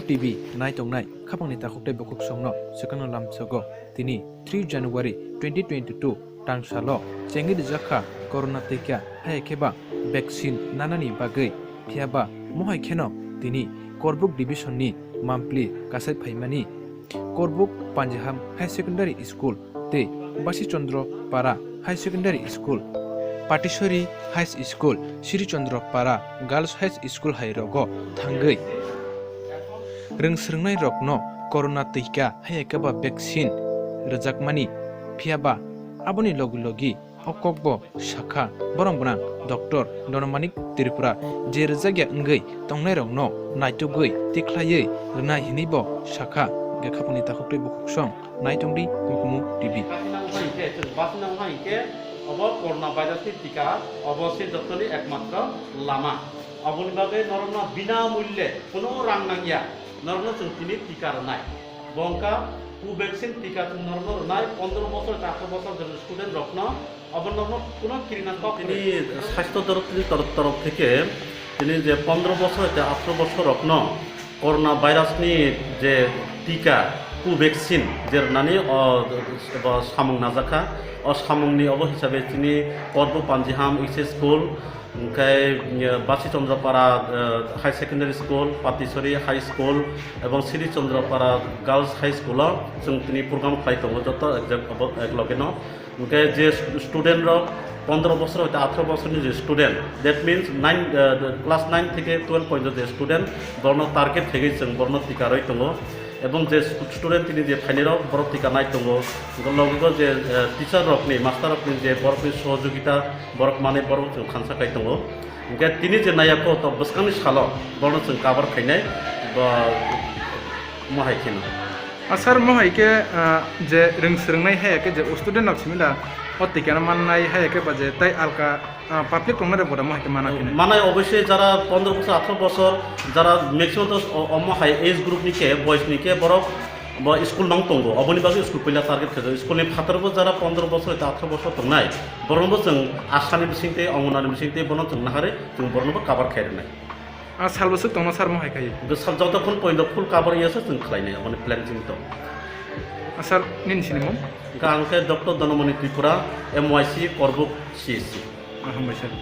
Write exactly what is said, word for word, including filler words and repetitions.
T V nai tongnai khapangni takhuk tei bukhuk songno swkangno lamsogo. Tini three January twenty twenty-two tang salo chengwi rijak kha corona tika, haya khe ba vaccine nanani bagwi. Phiya ba mohai kheno tini Korbuk division ni mampli kasai phaimani Korbuk Panjiham High Secondary School tei Basi Chandra Para High Secondary School, Patisori High School, Sri Chandra Para Girls High School hai rogo thangwi rwng swrwngnai rokno corona tika haya khe ba vaccine rwjakmani. Phiya ba aboni logi logi o kokbo sakha borok gwnang Doctor Donomanik Tripura, je rwjakya wngwi tongnairokno naitugwi tikhlaiwi rwnai hinwi bo sakha. Hwnkhe khapangni takhuk tei bukhuk song nai tongdi Hukumu T V. Basi nang hai khe, chwng basi nang hai khe, obo corona virus ni tika, obo se jottoni ekmatro lama. Oboni bagwi norokno bina mulye kuno rang nangya, norokno chwng tini tika rwnai. Bo wngkha Covaxin tika chwng norokno rwnai, pondro bosor tei atharo bosor jora student rokno, obo norokno kuno kirina kok. Tini sasthyo dorotini tor-, torof theke tini je pondro bosor tei atharo bosor rokno corona virus ni je tika Covaxin je rwnani o, bo samung najakha. O samungni obo hisabe tini Korbo Panjiham H S School, Hwnkhe, eh, Basi Chandrapara, eh, High Secondary School, Patisori High School, ebong Sri Chandrapara Girls High School o chwng tini program khlai tongo joto ek jak-, abo-, ek logeno. Hwnkhe je stu-, student rok pondro bosor hoite atharo bosorni je student, that means nine, eh, class nine theke twelve porjonto je student, borokno target khaigwi chwng borokno tika rwi tongo. Ebong je stu-, student tini je phainai rok borok tika nai tongo, logi logo je, eh, teacher rokni, master rokni je borokni sohojogita, borok manwi borok chwng khansa khai tongo. Hwnkhe tini je naiya kho to bwskangni salo borokno chwng cover khainai bo mohai kheno. Ah, sir, mohai khe, ah, je rwng swrwngnai hai khe je student rok simi da o tikano mannai hai khe ba je tai alka, ah, public tongnai rok bo da mohai khe mana khe nai. Manai obviously jara pondro bosor, atharo bosor, jara maximum to o-, omo hai age group ni khe, boys ni khe borok bo school nong tongo, oboni bagwi school puila target khaijak. School ni phatar bo jara pondro bosor tei atharo bosor tongnai, borokno bo chwng asani bising tei ongonani bising tei bono chwng naharwi chwng borokno bo cover khai rwnai. Ah, sal bwswk tongno sir mohai khai? Hwnkhe sal jotokhon poito full cover ya se chwng khlainai, oboni plan chwng tong. Ah, sir, nini sinimung? Hwnkhe ang khe Doctor Donomoni Tripura, M Y C Korbuk C S C. Ah, hambai sir.